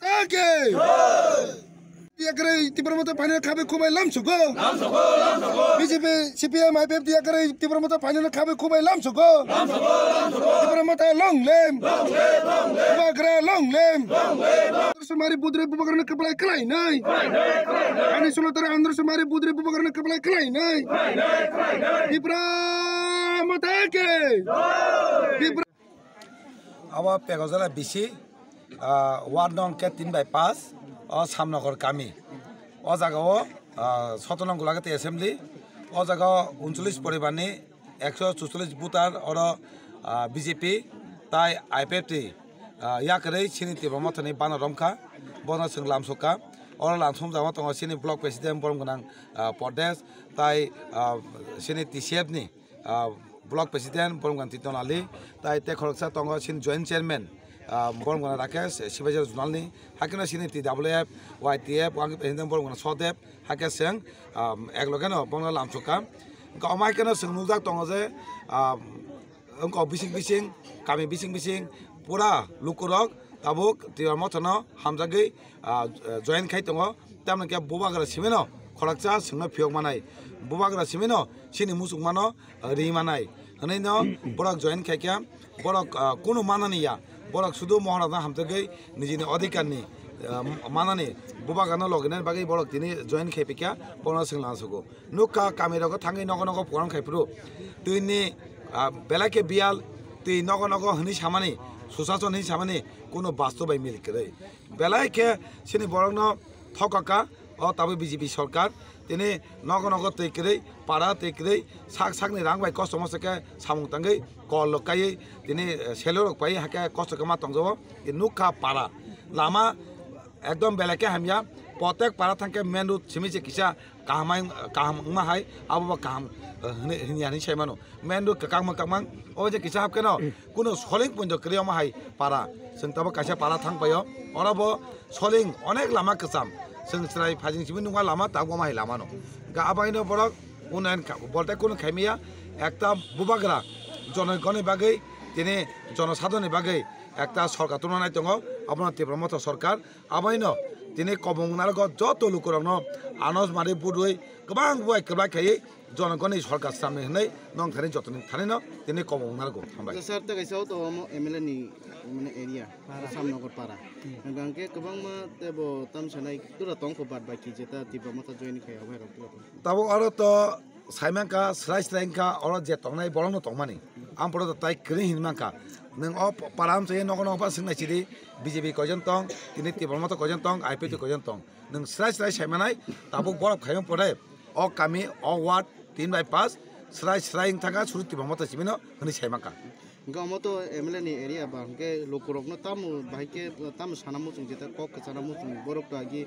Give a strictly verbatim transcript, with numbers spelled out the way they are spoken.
Take! Yakarwi Tipra Motha phainani khabai khubai lamsugo. B J P, C P M, I P F T yakarwi Tipra Motha phainani khabai khubai lamsugo. Tipra Motha long live. Bubagra long live. Andro Sumari Budre Bubagrano kwplai khlainai. Ani Sulotara Andro Sumari Budre Bubagrano kwplai khlainai. Tipra Motha ke. Tipra Abo Pekojala bisi, ah, ward nong ke tin bai paanch, o Samnogor kami. O jaga o, ah, soto nong Golagati assembly. O jaga o uncholish poribar ni ekso chucholish voter oro, ah, B J P tai I P F T, ah, yakarwi chini Tipra Motha ni bana romkha, bono chwng lamsokha. Oro lamsokjagma tongo chini block president borom gwnang, ah, Pradesh tai, ah, chini T C F ni ah, block president Boromgana Titon Ali, tai tei khoroksa tongo chini joint chairman, ah, Boromgana Rakesh, Sibajar zonal ni, hakhe no chini T W F, Y T F, wngkhe president Boromgana Sodev, hakhe chwng, ah, eklogeno bono lamsokha. Wngkha omo haikhe no chwng nukjak tongo je, ah, wngkha bising bising, kami bising bising, pura lukurok tabuk Tipra Motha no hamjagwi, ah, join khai tongo. Tamni khe bubagra simino khoroksa chwngno phiyok manai, bubagra simino chini muchungmano ri manai hwnwi no borok join khai khe borok, ah, kunu manani ya, borok sudu Maharajno hamjagwi nijini adhikarni, ah, manani bubagrano loginani bagwi borok tini join khai pikha bono chwng lamsugo. Nukha kamirogo thangwi nogo nogo program khai phuru twini, ah, belai khe biyal twi nogo nogo hwnwi samani, susason hwnwi samani kunu bastob bai mil kwrwi. Belai khe chini borokno thokaka o tabuk B J P sorkar. Tini nogo nogo twi kwrwi, para twi kwrwi, sak sakni rang bai kosto mosto khe samung tangwi kol rok kaiwi tini, eh, selo rok pai hakhe kosto khe ma tongjago. Tini nukha para lama ekdom belai khe hamya. Protek para thangkhe main road simi se kisa kaham hai, kaham wngma hai, abo bo kaham, eh, hwnwi, hwnwi hinwi sai mano. Main road kwkang mwkang mang, o je kisa hapkhe no, kuno soling poito kwrwi omo hai para. Chwng tabuk kaisa para thang paio, oro bo soling onek lama kwcham. Chwng chwrai phajing simi nukma lama tabuk omo hai lama no. Ga abaino borok unayan kha-, bolte kuno khaimaya ekta bubagra jonogoni bagwi tini jonosadhoni bagwi ekta sorkar tubuna nai tongo, abono Tipra Motha sorkar. Abaino tini kobong narwgo joto lukurokno anos mari budui kwbang buai kwbak khaiwi jonogoni sorkar swnamni hwnwi nong thani jotoni thanino tini kobong narwgo. Hambai. Sir, tei kaisa o to omo M L A ni, mane, area, Samnogor para. Hwnkhe kwbangma teibo tamsanai tura tongkho bad baki jeta Tipra Motha join khai obo hai rok tura tong. Tabuk aro to saimankha, srai srai wngkha, oro je tongnai borokno tongmani. Ang poro to tai kwrwi hinwi mankha. Nwng o para amchai nogo nogo phano swngnaisidi, B J P koijon tong, tini Tipra Motha koijon tong, I P F T koijon tong. Nwng srai srai saimanai, tabuk borok khaimung pore, o kami, o ward, tin bai paanch, srai srai wngthangkha, suru Tipra Motha simino hwnwi saimankha. Hwnkhe omo to M L A ni area ba, hwnkhe lukurokno tamo bahai khe tamo sana muchung jeta kok kwchana muchung borok to agi